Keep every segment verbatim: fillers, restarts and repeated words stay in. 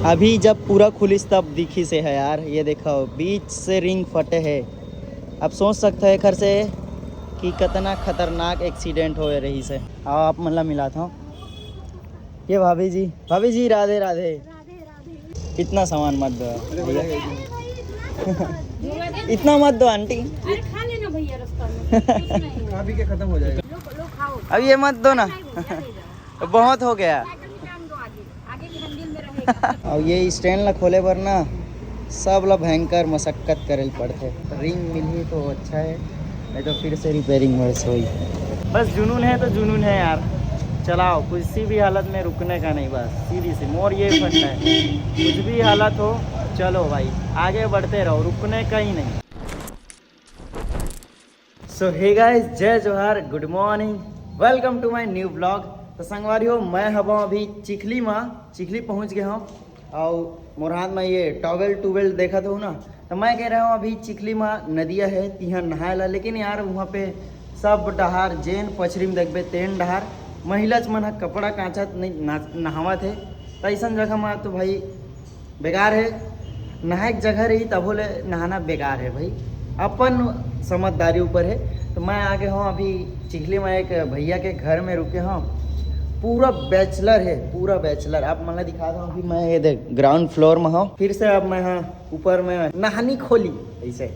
अभी जब पूरा खुलिस तब दिखिस हे यार। ये देखो, बीच से रिंग फटे हे। अब सोच सकते हो एखर से कि कितना खतरनाक एक्सीडेंट होए रहिस हे। आओ, आप मन ला मिलात हूँ। ये भाभी जी, भाभी जी, राधे राधे। इतना सामान मत दो भैया। इतना मत दो आंटी। अरे, खा लेना भैया, रास्ता में कुछ नहीं है। अभी के खत्म हो जाएगा। लो, लो, खाओ। अब ये मत दो ना। नहीं भैया, ले जाओ। बहुत हो गया। आइटम निकाल दो आगे, आगे के हैंडल में रहेगा। अब ये स्टैंड ला खोले बर ना, सब ला भयंकर मशक्कत करे ल पड़थे। रिंग मिलही तो अच्छा है, नहीं तो फिर से रिपेयरिंग वर्स होई। बस जुनून है तो जुनून है यार, चलाओ, किसी भी हालत में रुकने का नहीं। बस सीधी सी मोर ये फंडा है, कुछ भी हालत हो, चलो भाई, आगे बढ़ते रहो, रुकने का ही नहीं। So hey guys, जय जोहार, good morning, welcome to my new vlog। तो संगवारी हो, मैं हबो अभी चिखली मा, चिखली पहुंच गए हूँ। और मोर हाथ में ये टॉवेल टूवेल देखत हो ना, तो मैं कह रहा हूँ अभी चिखली मा नदिया है, तिहा नहाए ला। लेकिन यार, वहाँ पे सब डहार जेन पछरी में देखबे तेन डहार महिला मन ह कपड़ा कांचत नहीं ना-, नहावत है। तो ऐसन जगह में तो भाई बेकार है, नहाए के जगह रही तभो ले नहाना बेकार है भाई, अपन समझदारी ऊपर है। तो मैं आगे हूँ अभी चिखली में, एक भैया के घर में रुके हूँ। पूरा बैचलर है, पूरा बैचलर। आप मन ला दिखा दो, अभी मैं ये देख ग्राउंड फ्लोर में हूँ। फिर से अब मैं, हाँ, ऊपर में नहानी खोली ऐसे।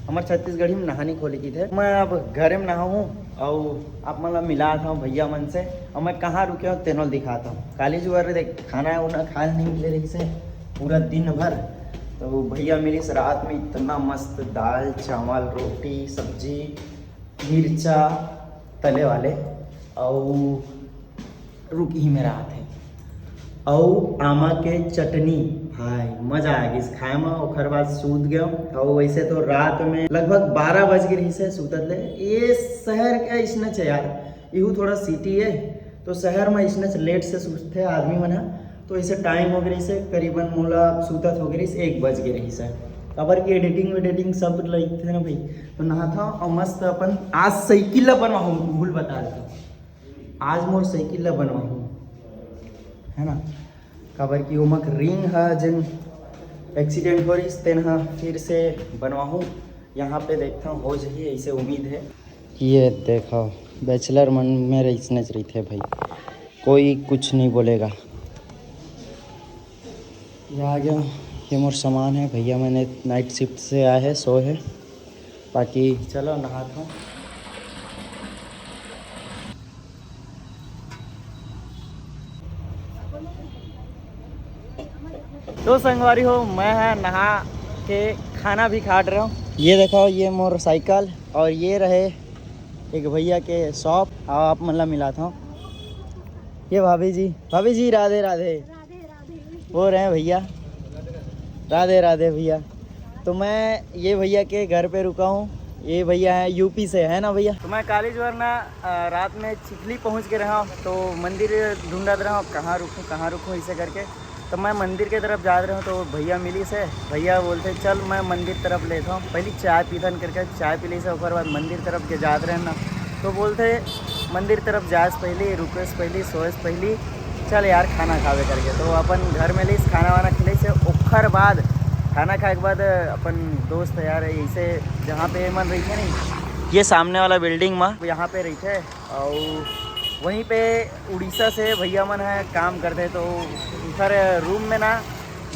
हमर छत्तीसगढ़ी में नहानी खोली की थे। मैं अब घरे में नहाहूँ और आप मन ला मिलात हूँ भैया मन से। और मैं कहाँ रुके हूँ तेनो ल दिखात हूँ। काली जुआर देख, खाना उना खाए नहीं मिले रहिस हे पूरा दिन भर। तो भैया मिलिस रात में, इतना मस्त दाल चावल रोटी सब्जी मिर्चा तले वाले और रुकी ही मेरा हाथ है। अउ आमा के चटनी, भाई मजा आ गइस खाए म। ओकर बाद सूत गयो। अउ वैसे तो रात में लगभग बारह बज गे रहिस हे सूतत ले। ये शहर के इसने छे यार, इहू थोड़ा सिटी है, तो शहर में इसने लेट से सूतथे आदमी मन ह। तो ऐसे टाइम हो गए रहिस हे, करीबन मोला सूतत हो गए रहिस, एक बज गे रहिस हे। काबर कि एडिटिंग वेडिटिंग सब लगथे ना भाई। तो नहात हव अउ मस्त अपन आज साइकिल ला बनवाहूँ, भूल बता देता। आज मोर साइकिल ला बनवाहूँ, है ना, काबर कि ओमा के रिंग ह जेन एक्सीडेंट हो रहिस, तेन ह फिर से बनवाहूँ। यहाँ पे देखता हूँ हो जाही, ऐसे उम्मीद है। ये देखो, बैचलर मन में इसने रहिथे भाई, कोई कुछ नहीं बोलेगा। ये आ गया, ये मोर सामान है। भैया मन नाइट शिफ्ट से आए हैं, सोए हैं। बाकी चलो नहात हूँ। तो संगवारी हो, मैं ह नहा के खाना भी खाट रहे हूँ। ये देखो, ये मोर साइकिल और ये रहे एक भैया के शॉप। आओ आप मन ला मिलात हूँ। ये भाभी जी, भाभी जी राधे राधे। वो रहे भैया, राधे राधे भैया। तो मैं ये भैया के घर पे रुका हूँ। ये भैया है यूपी से, है ना भैया? तो मैं काली जुआर ना, अ, रात में चिखली पहुँच के रहा हूँ, तो मंदिर ढूंढत रहा हूँ, कहाँ रुकूँ, कहाँ रुकूँ, इसे करके। तो मैं मंदिर के तरफ जात रहा हूँ, तो भैया मिलिस हे। भैया बोलथे, "चल, मैं मंदिर तरफ लेत हूँ।" पहली चाय पीथन करके चाय पी लिस हे, ओकर बाद मंदिर तरफ के जात रहे ना, तो बोलथे, "मंदिर तरफ जाए से पहली, रुके से पहली, सोए से पहली, चल यार, खाना खावे," करके। तो अपन घर में लिस, खाना वाना खिलाइस हे। ओकर बाद खाना खाए के बाद अपन दोस्त यार ऐसे जहाँ पे मन रहिथे नहीं, ये सामने वाला बिल्डिंग में, यहाँ पे रहिथे। और वहीं पे उड़ीसा से भैया मन है काम करते, तो उधर रूम में ना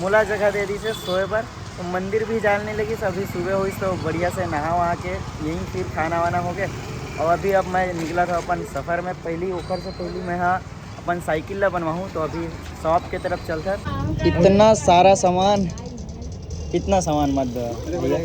मोला जगह दे दी से सोए पर। तो मंदिर भी जाने लगी, अभी सुबह हुई तो बढ़िया से नहा वहा के यहीं फिर खाना वाना हो गया। और अभी अब मैं निकला था अपन सफ़र में, पहली ओकर से पहली मैं हाँ अपन साइकिल ला बनवाहूँ, तो अभी शॉप के तरफ चलथन। इतना सारा सामान, इतना सामान मत दो भैया।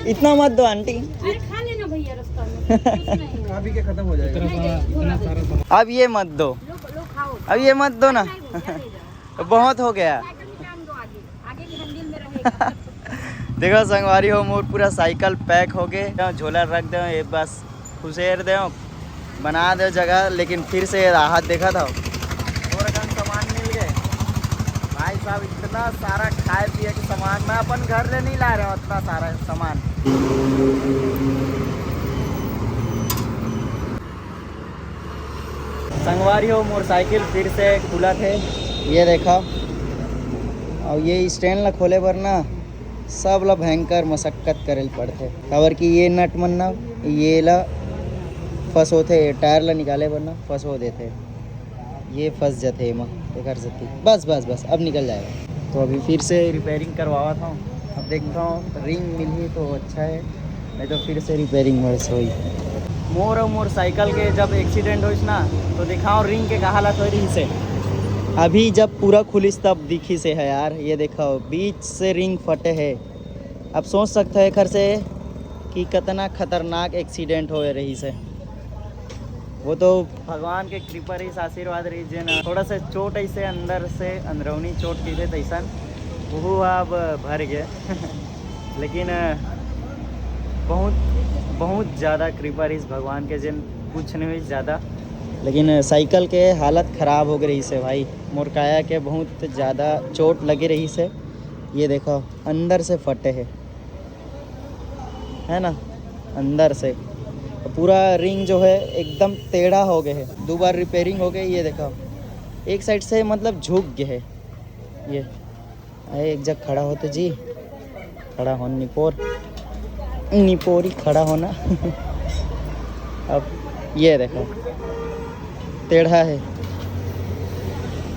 इतना मत दो आंटी। अरे खा लेना भैया, रास्ता में कुछ नहीं है। अभी के खत्म हो जाएगा। इतना सारा, इतना सारा सामान। अब ये मत दो, लो, लो खाओ। अब ये मत दो ना। नहीं भैया, ले जाओ। बहुत हो गया। आइटम निकाल दो आगे, आगे के हैंडल में रहेगा। देखो संगवारी हो, मोर पूरा साइकिल पैक हो गए, झोला रख दे, ये बस खुसेर दे, बना दे जगह, लेकिन फिर से ये राहत देखा था। और अगर सामान मिल गए भाई साहब, इतना सारा खाए पिए के सामान, मैं अपन घर ले नहीं ला रहा हूँ इतना सारा सामान। संगवारी हो, मोर साइकिल फिर से खुलत हे। ये देखा, अउ ये स्टैंड ला खोले बर ना सब ला भयंकर मशक्कत करे ल पड़थे, काबर कि ये नट मन ना ये ला फंसोथे, टायर ला निकाले बर ना फंसो देथे, ये फंस जथे एमा, एकर सेती। बस बस बस, अब निकल जाएगा। तो अभी फिर से रिपेयरिंग करवावत हूँ, अब देखता हूँ रिंग मिलही तो अच्छा है, नहीं तो फिर से रिपेयरिंग मोर से होई। मोर अउ मोर साइकिल के जब एक्सीडेंट होइस ना, तो दिखाओ रिंग के का हालत होए रहिस हे। अभी जब पूरा खुलिस तब दिखिस हे यार, ये देखो बीच से रिंग फटे है। अब सोच सकते हो एकर से कि कितना खतरनाक एक्सीडेंट होए रहिस हे। वो तो भगवान के कृपा रहिस, आशीर्वाद रहिस, जेन थोड़ा सा चोट ऐसे अंदर से, अंदरूनी चोट कहिथे तैसन, वहू अब भर गए। लेकिन बहुत, बहुत ज़्यादा कृपा रहिस भगवान के, जेन कुछ नहीं हुई ज़्यादा। लेकिन साइकिल के हालत ख़राब हो गई रहिस हे भाई, मोर काया के बहुत ज़्यादा चोट लगे रहिस हे। ये देखो अंदर से फटे है, है ना, अंदर से पूरा रिंग जो है एकदम टेढ़ा हो गए है। दो बार रिपेयरिंग हो गई। ये देखो एक साइड से मतलब झुक गए है। ये अरे एक जग खड़ा हो तो जी, खड़ा हो निपोर, निपोरी खड़ा होना। अब ये देखो टेढ़ा है,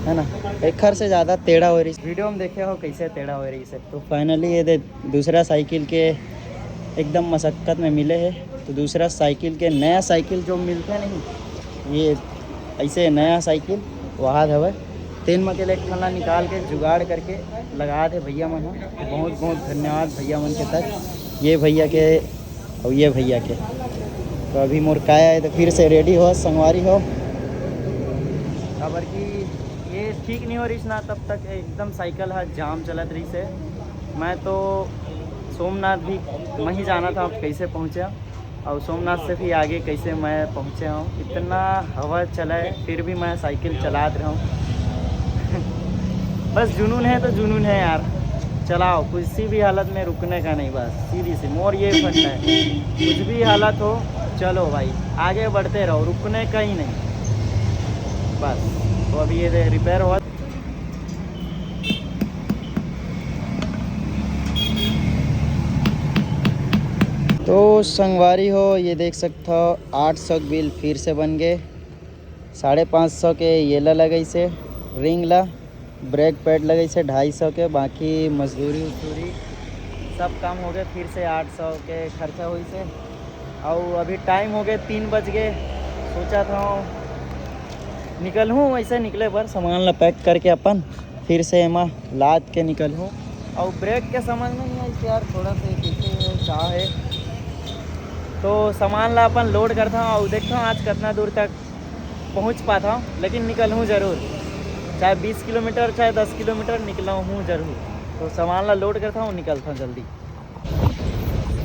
है ना, एकर से ज़्यादा टेढ़ा हो रही। वीडियो में देखे हो कैसे टेढ़ा हो रही से। तो फाइनली ये दे दूसरा साइकिल के एकदम मशक्कत में मिले है। तो दूसरा साइकिल के, नया साइकिल जो मिलते नहीं, ये ऐसे नया साइकिल वहाद हवे, तेन म के ले एक ठन ला निकाल के जुगाड़ करके लगा दे भैया मन ह। बहुत बहुत धन्यवाद भैया मन के तक, ये भैया के और ये भैया के। तो अभी मोर काय आए तो फिर से रेडी हो संगवारी हो, काबर कि ये ठीक नहीं हो रही ना, तब तक एकदम साइकिल ह जाम चलत रही से। मैं तो सोमनाथ भी वहीं जाना था, अब कैसे पहुँचा और सोमनाथ से भी आगे कैसे मैं पहुँचे हूँ। इतना हवा चला है फिर भी मैं साइकिल चलात रहा हूँ। बस जुनून है तो जुनून है यार, चलाओ, किसी भी हालत में रुकने का नहीं। बस सीधी सी मोर ये फंडा है, कुछ भी हालत हो चलो भाई, आगे बढ़ते रहो, रुकने का ही नहीं। बस तो अभी ये रिपेयर हुआ। तो संगवारी हो, ये देख सकता हो आठ सौ के बिल फिर से बन गए। साढ़े पाँच सौ के ये ला लगैसे रिंग ला, ब्रेक पैड लगैसे ढाई सौ के, बाकी मजदूरी उजदूरी सब काम हो गए, फिर से आठ सौ के खर्चा होइसे। और अभी टाइम हो गए तीन बज गए, सोचा था निकल हूँ वैसे निकले बर सामान ला पैक करके अपन फिर से एमा लाद के निकल हूँ। और ब्रेक के समझ में नहीं आई यार, थोड़ा सा कैसे है, क्या है। तो सामान ला अपन लोड करता हूँ और देखता हूँ आज कितना दूर तक पहुँच पाता हूँ, लेकिन निकल हूँ ज़रूर, चाहे बीस किलोमीटर चाहे दस किलोमीटर निकला हूँ ज़रूर। तो सामान ला लोड करता हूँ, निकलता हूँ जल्दी।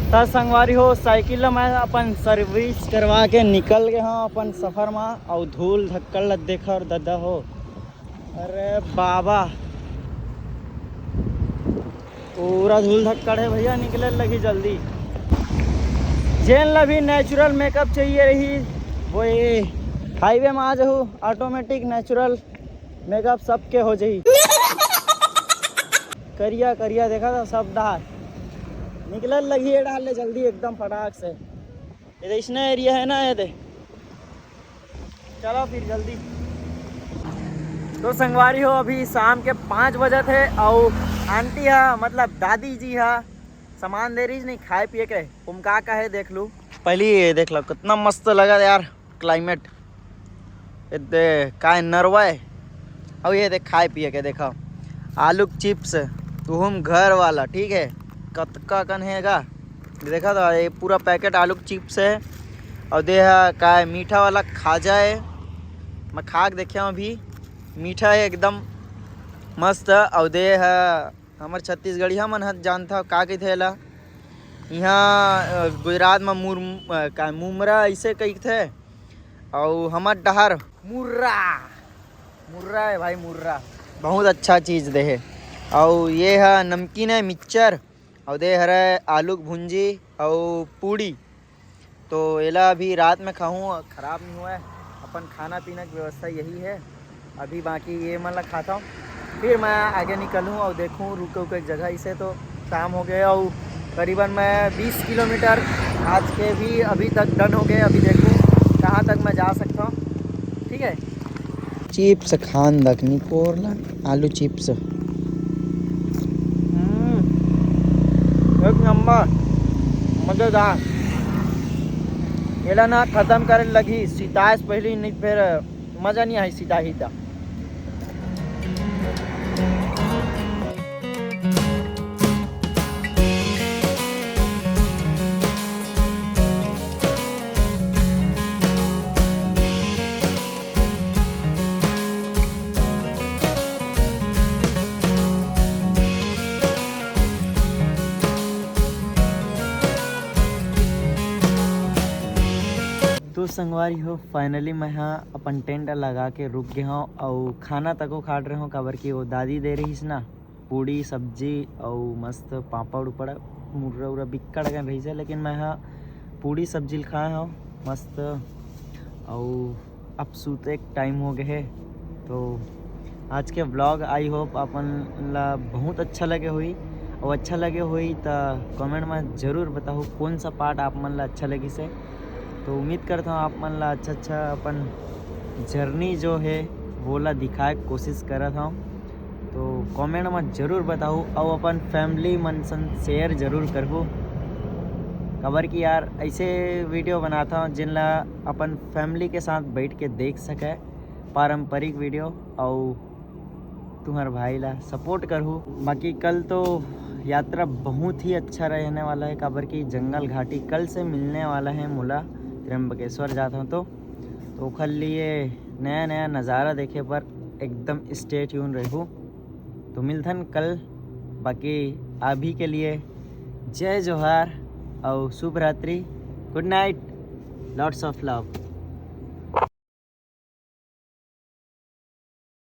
त संगवारी हो, साइकिल ला मैं अपन सर्विस करवा के निकल गए हूँ अपन सफर में। और धूल धक्कड़ ला देखा और दादा हो, अरे बाबा, पूरा धूल धक्कड़ है भैया, निकले लगी जल्दी। जेन ला भी नेचुरल मेकअप चाहिए रही, वो ये हाईवे में आ जाहू, ऑटोमेटिक नेचुरल मेकअप सबके हो जाही। करिया करिया देखा था सब डहार, निकले लगी ये डहार ले जल्दी एकदम फटाक से। ये तो इसने एरिया है ना, ये दे। चलो फिर जल्दी। तो संगवारी हो, अभी शाम के पाँच बजे थे और आंटी हा, मतलब दादी जी हा, सामान दे रही नहीं, खाए पिए के। तुम का कहे देख लू, पहली ये देख लो कितना मस्त लगा यार क्लाइमेट। ये दे काय नरवा है, और ये देख खाए पिए के देखा, आलू के चिप्स, तुहम घर वाला, ठीक है, कतका कन है गा, देखा था ये पूरा पैकेट आलू के चिप्स है। और दे हा काय मीठा वाला खाजा है, मैं खा के देखे हूँ अभी, मीठा है एकदम मस्त। और दे हा हमर छत्तीसगढ़िया मन ह जानथा का कहिथे एला, इहाँ अ, गुजरात म मुर अ, का मुमरा ऐसे कहिथे, अउ हमर डहर मुर्रा, मुर्रा है भाई, मुर्रा। बहुत अच्छा चीज दे हे। अउ ये ह नमकीन है, मिक्सचर, अउ दे हरे आलू के भुंजी अउ पूड़ी। तो एला अभी रात में खाहूँ, खराब नहीं हुआ है। अब अपन खाना पीना के व्यवस्था यही है। अभी बाकी ये मन ला खाता हूँ, फिर मैं आगे निकलूँ और देखूँ रुके उके एक जगह। इसे तो शाम हो गए और करीबन मैं बीस किलोमीटर आज के भी अभी तक डन हो गए। अभी देखूँ कहाँ तक मैं जा सकता हूँ। ठीक है, चिप्स खान दक निपोर ला, आलू चिप्स। हम्म, एक नंबर, मजेदार। एला ना खत्म करे लगही, सिताए से पहले नहीं, फिर मजा नहीं आई सिताही ता। तो संगवारी हो, finally मैं हा अपन टेंट लगा के रुक गए हूँ और खाना तको खाट रहे हूँ, काबर कि वो दादी दे रहीस ना पूड़ी सब्जी और मस्त पापड़ उपड़, मुर्रा उर्रा बिक्कड़ अकन रहीस है, लेकिन मैं हा पूड़ी सब्जी ल खाए हूँ मस्त। और अब सूते के टाइम हो गए है। तो आज के vlog, I hope अपन ला बहुत अच्छा लगे होही, और अच्छा लगे होही त कमेंट में जरूर बताओ कौन सा पार्ट आप मन ला अच्छा लगिस है। तो उम्मीद करता हूँ आप मन ला अच्छा अच्छा अपन जर्नी जो है वो ला दिखाए के कोशिश करत हूँ। तो कमेंट में जरूर बताओ और अपन फैमिली मन सन शेयर जरूर करहू, काबर कि यार ऐसे वीडियो बनाता हूँ जिन ला अपन फैमिली के साथ बैठ के देख सके, पारंपरिक वीडियो, और तुम्हार भाई ला सपोर्ट करहू। बाकी कल तो यात्रा बहुत ही अच्छा रहने वाला है, काबर कि जंगल घाटी कल से मिलने वाला है मोला, त्र्यंबकेश्वर जात हूँ तो, तो ओखर लिए नया नया नज़ारा देखे पर एकदम stay tune रहू। तो मिलथन कल, बाकी अभी के लिए जय जोहार और शुभ रात्रि, good night, lots of love।